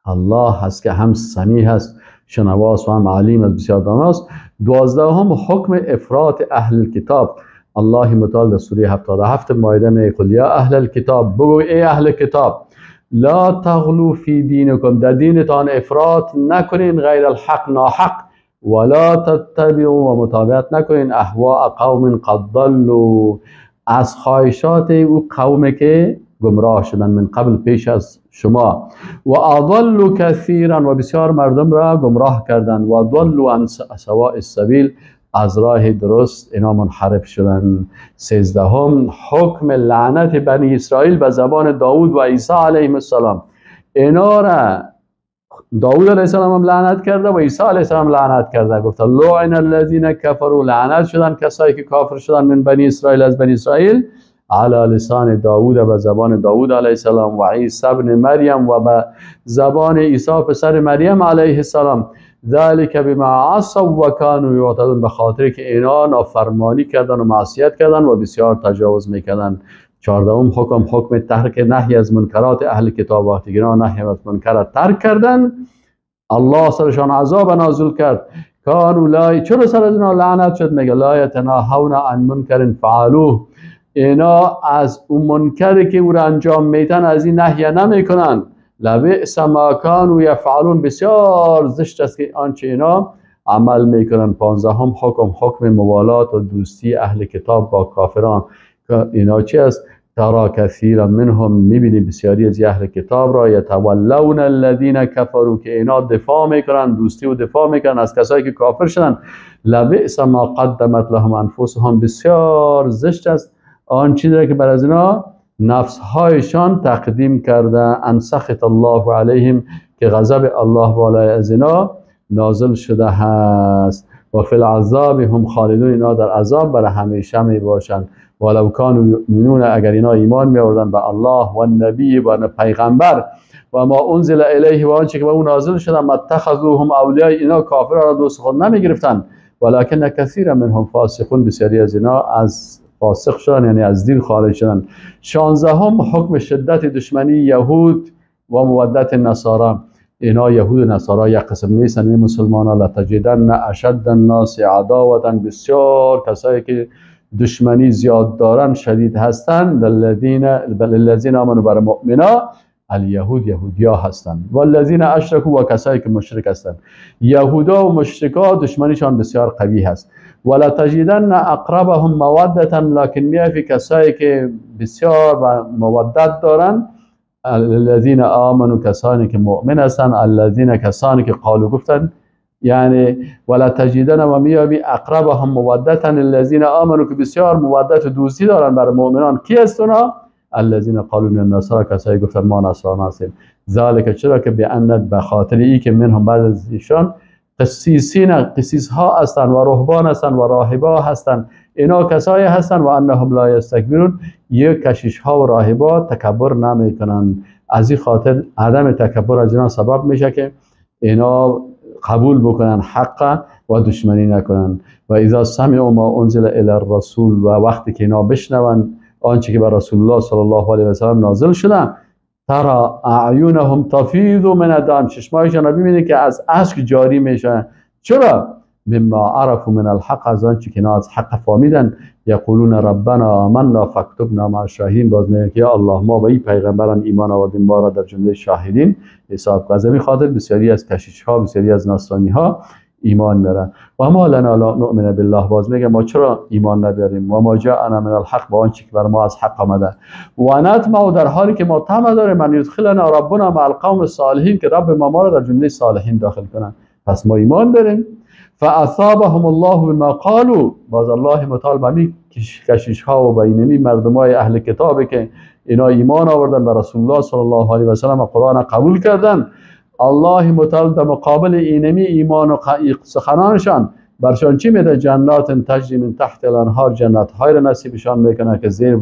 الله هست که هم سمیع هست شنواست و هم علیم است، بسیار داناست. 12 حکم افراط اهل کتاب. الله متعال در سوره 77 مائده میگه یا اهل الکتاب، بگو ای اهل کتاب، لا تغلو فی دینکم، در دینتان افراط نکنین، غیر الحق ناحق، ولا تتبعوا و متابعت نکنین اهواء قوم قد ضلوا، از خواهشات او قوم که گمراه شدن، من قبل پیش از شما، و اضلوا کثیرا و بسیار مردم را گمراه کردن، و ضلوا عن سواء السبیل، از راه درست اینا منحرف شدن. 13 حکم لعنت بنی اسرائیل به زبان داود و عیسی علیه السلام. اینا را داود علیه السلام هم لعنت کرده و عیسی علیه السلام لعنت کرده، گفت لعن الذین کفروا، لعنت شدن کسایی که کافر شدن، من بنی اسرائیل، از بنی اسرائیل، علی لسان داود، به زبان داود علیه السلام، و عیسی ابن مریم، و به زبان عیسی پسر مریم علیه السلام. ذلك بما عصوا و كانوا یعتدون، به خاطر که اینا نافرمانی کردن و معصیت کردن و بسیار تجاوز میکردن. 14 حکم، حکم ترک نهی از منکرات اهل کتاب. وقتی اینا نهی از منکرات ترک کردن، الله سرشان عذاب نازل کرد. کانوا لا، چرا سر از اینا لعنت شد؟ میگه لا یتناهون عن منکر فعلوه، اینا از اون منکری که او را انجام میتن از این نهی نمیکنن. لبئس ما کانوا یفعلون، بسیار زشت است که آنچه اینا عمل میکنن. 15 حکم، حکم موالات و دوستی اهل کتاب با کافران. اینا چی است؟ ترا کثیرا منهم، میبینی بسیاری از اهل کتاب را، یتولون الذین کفروا، که اینا دفاع میکنن، دوستی و دفاع میکنن از کسایی که کافر شدن. لبئس ما قدمت لهم انفسهم، بسیار زشت است آن چیزی که بر از اینا نفس هایشان تقدیم کرده. ان سخط الله علیهم، که غضب الله بالای از اینا نازل شده هست. و فی العذاب هم خالدون، اینا در عذاب برای همیشه می باشند. ولو کانوا یؤمنون، اگر اینا ایمان می آوردن به الله و نبی و پیغمبر و ما انزل الیه و آنچه که به او نازل شده، ما اتخذوهم اولیاء، اینا کافر را دوست خود نمی گرفتن. ولکن کثیر منهم فاسقون، بسیاری از اینا از فاسق شدن، یعنی از دین خارج شدن. 16 حکم شدت دشمنی یهود و مودت نصارا. اینا یهود و نصارا یک قسم نیستن. این مسلمان ها لتجدن اشد الناس عداوة، بسیار کسایی که دشمنی زیاد دارن شدید هستند، للذین آمنوا، بر مؤمنا، الیهود، یهودیا هستند، والذین اشرکوا و کسایی که مشرک هستند. یهودا و مشرکا دشمنیشان بسیار قوی هست. ولا تجدن اقربهم مودة، لکن میافی کسایی که بسیار مودت دارن، الذین آمنوا، کسانی که مؤمن هستند، الذین کسانی که قالوا گفتن، یعنی ولا تجدن و میابی اقربهم مودة الذین آمنوا، که بسیار مودت و دوستی دارن بر مؤمنان. کی هست اونا؟ الذین قالوا من النصارى، کسایی گفتن ما نصرانی هستیم. ذالک، چرا که بان، به خاطر ای که منهم، بعد از ایشان، قسیسین، قسیس ها هستند و رهبان هستند و راهبا هستند، اینا کسایی هستند و انهم لا یستکبرون، یک کشیش ها و راهبا تکبر نمیکنن. از این خاطر عدم تکبر از اینا سبب میشه که اینا قبول بکنن حق و دشمنی نکنن. و اذا سمعوا ما انزل الی الرسول، و وقتی که اینا بشنون آنچه که بر رسول الله صلی الله علیه و سلم نازل شده، ترى اعینهم تفیض من الدمع، چشمایشان را ببینید که از اشک جاری میشن. چرا؟ مما عرفوا من الحق، از آنچه که اینا از حق فهمیدن. یقولون ربنا آمنا فاکتبنا مع الشاهدین، باز میگن که یا الله ما به این پیغمبران ایمان آوردیم، ما را در جمله شاهدین حساب کن. از همین خاطر بسیاری از کشیش ها، بسیاری از نصرانی ها ایمان میارن. و ما لنا لا نؤمن بالله، باز میگه ما چرا ایمان نبیاریم؟ و ما جاءنا من الحق، با آنچه که بر ما از حق آمده. و نطمع، در حالی که ما طمع داریم، ان یدخلنا ربنا مع القوم الصالحین، که رب ما ما را در جمله صالحین داخل کنن. پس ما ایمان داریم. فاصابهم الله بما قالوا، باز الله متعال به می کشیش ها و به اینمی مردم های اهل کتاب که اینا ایمان آوردن به رسول الله صلی الله علیه و سلم و قرآن قبول کردن، الله متعال در مقابل اینمی ایمان و سخنانشان برشان چی میده؟ جنات تجری من تحت الانهار، جنت های را نصیبشان میکنه که زیر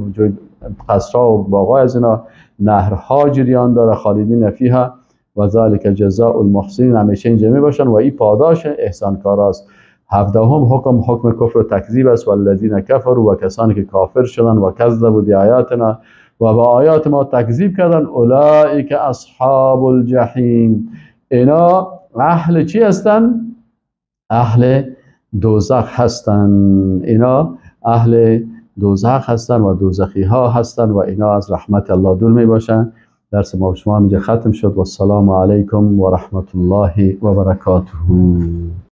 قصرها و باغای از اینا نهرها جریان داره، خالدین فیها و ذلک جزاء المحسنین، همیشه اینجا می باشن و این پاداش احسانکاراست. هفدهم حکم، حکم کفر و تکذیب است. والذین کفروا، و کسانی که کافر شدن، و کذبوا بآیاتنا، و با آیات ما تکذیب کردن، اولئک اصحاب الجحیم، اینا اهل چی هستن؟ اهل دوزخ هستن. اینا اهل دوزخ هستن و دوزخی ها هستن و اینا از رحمت الله دور می باشن. درس ما و شما اینجا ختم شد. و السلام علیکم و رحمت الله و برکاته.